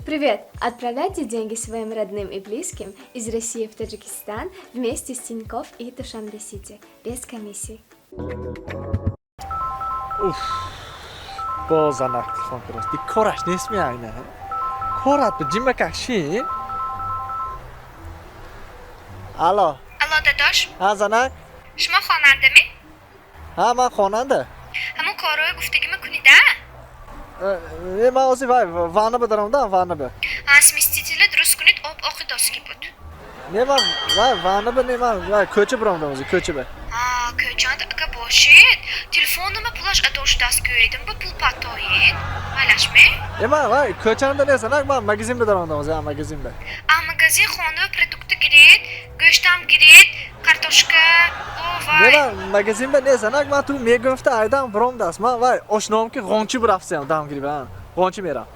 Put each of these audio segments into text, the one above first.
Привет! Отправляйте деньги своим родным и близким из России в Таджикистан вместе с Тинькофф и Душанбе Сити без комиссий. Уф, боз занак телефон кардааст. Ди кораш нест меайна, корат ба ҷимакак шин. Алло. Алло, дадош. Ҳа, занак. Шумо хонандаме? Ҳа, ман хонанда. Ҳамон корҳои гуфтагима кунида. Не, ман ҳозир вай ванна ба даромадам, ванна ба. Смеситель а дуруст кунед, об оқидоски буд. Не, ман вай ванна ба не, ман вай кӯча биромадам ҳозир, кӯча ба. Кӯчанд ага бошед, телефонома пулаш адо шудааст, гӯедим ба пул патоед, майлашме? Е, ман вай кӯчанда не, занак, ман магазин ба даромадам ҳозир, магазин ба. А магазин хона продукты гиред, гӯштам гиред, картошка о Не, вай. Ман магазин ба не, занак, ман ту мегуфта айдам биромдааст, ман вай ошноам ки ғончи бирафтсиям, дам гириба, ғончи мерам.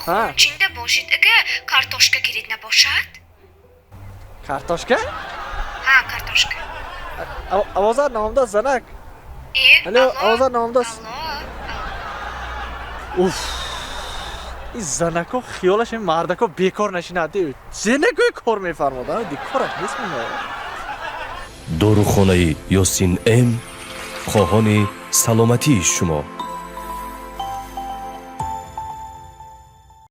Ҳа. Хончинда бошед ага, картошка гиред набошад. Картошка? Ҳа, картошка. Овозат наомдааст, занак. Э. Алло, овозат наомдааст. Алло. Уф, ин занако хиёлаш ин мардако бекор нашинад, зенагӯи кор мефармода, ди кораш нест мина. Дорухонаи Ёсин М хоҳони саломатии шумо.